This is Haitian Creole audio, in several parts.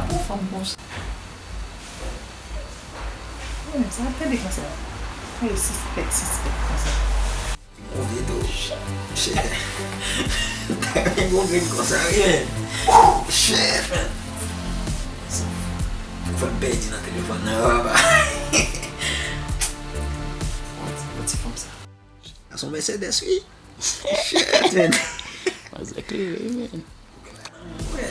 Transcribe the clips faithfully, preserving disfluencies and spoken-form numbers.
Yon fanm konsa. Mwen menm, sa ap tande konsa. Mwen yo sispèk, sispèk konsa. Move tou. Chè. Move konsa, wi, men. Chè, frè. Ou fè m pèdi nan telefòn nan, papa. Yon ti fanm sa. Sa se yon Mercedes, wi. Shit, man. Manzè klere, man. Wè.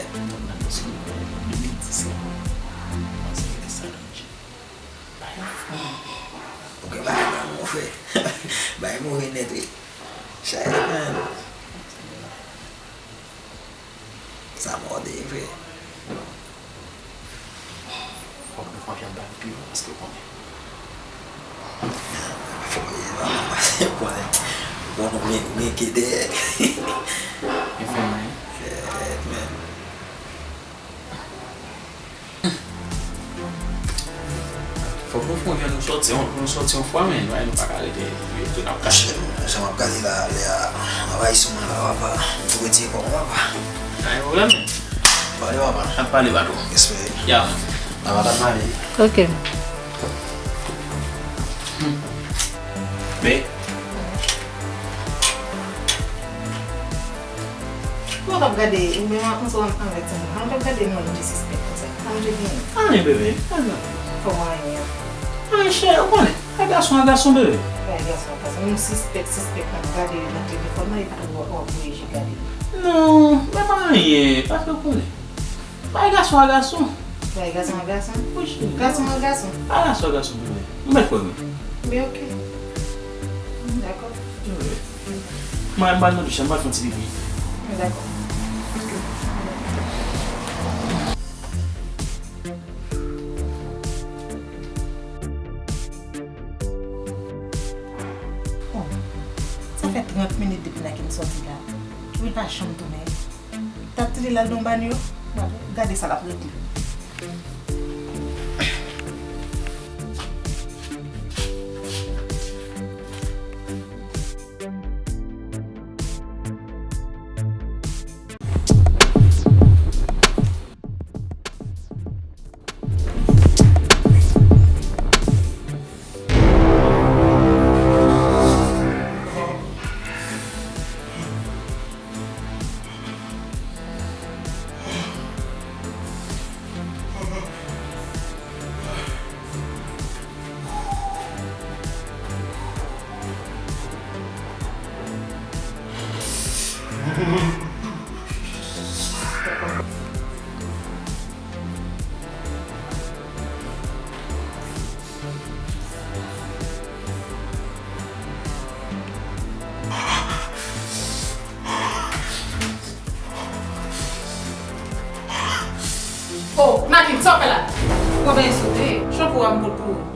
Ou gen bagay la, mon frè. Bagay move nèt, wi. Shit, man. Sa mòde vre. Fòk nou konfyan ba l pi bon paske w konnen. Fòk w konnen. Bon, ou gen, ou gen ke dèyè. Gen fè mwen. Fèt, men. Fòk nou fè yon jan nou sòti, nou sòti yon fwa, men nou pa ka rete tou n ap kache. Jan m ap gade la, lè a anvayi sou mwen la, papa. M tou retire kò m, papa. Pa gen pwoblèm, men. Pale, papa. N ap pale, patwon. Respè. Ya. Papa, t ap pale. Ok. Men. Ou p ap gade, ou menm ansanm avèk timoun. Ou p ap gade moun ki sispèk konsa. Sa manje byen. Anyen, bebe. Anyen. Kòman anyen an? Anyen, chè, ou konnen. Bagay gason a gason, bebe. Bagay gason a gason. Moun sispèk, sispèk, n ap gade yo nan telefòn nan, epi tou w ap, w ap voye je gade yo. Non, men pa anyen. Paske ou konnen. Bay gason a gason. Bay gason a gason? Wi, cheri. Gason a gason? Bay gason a gason, bebe. Ou mèt kwè mwen. Bebe, ok. Dakò. Bebe. Mwen, mwen al nan douch la, mwen al fè yon ti pipi. Dakò. Oh, sa fè trant minit depi Naki sòti la. Epi l pa janm tounen. T ap tire l al nan banyo. Gade sa l ap regle. Oh, Naki, sa w fè la? Ou konn bagay sou tè. Chanpou a m pot pou ou.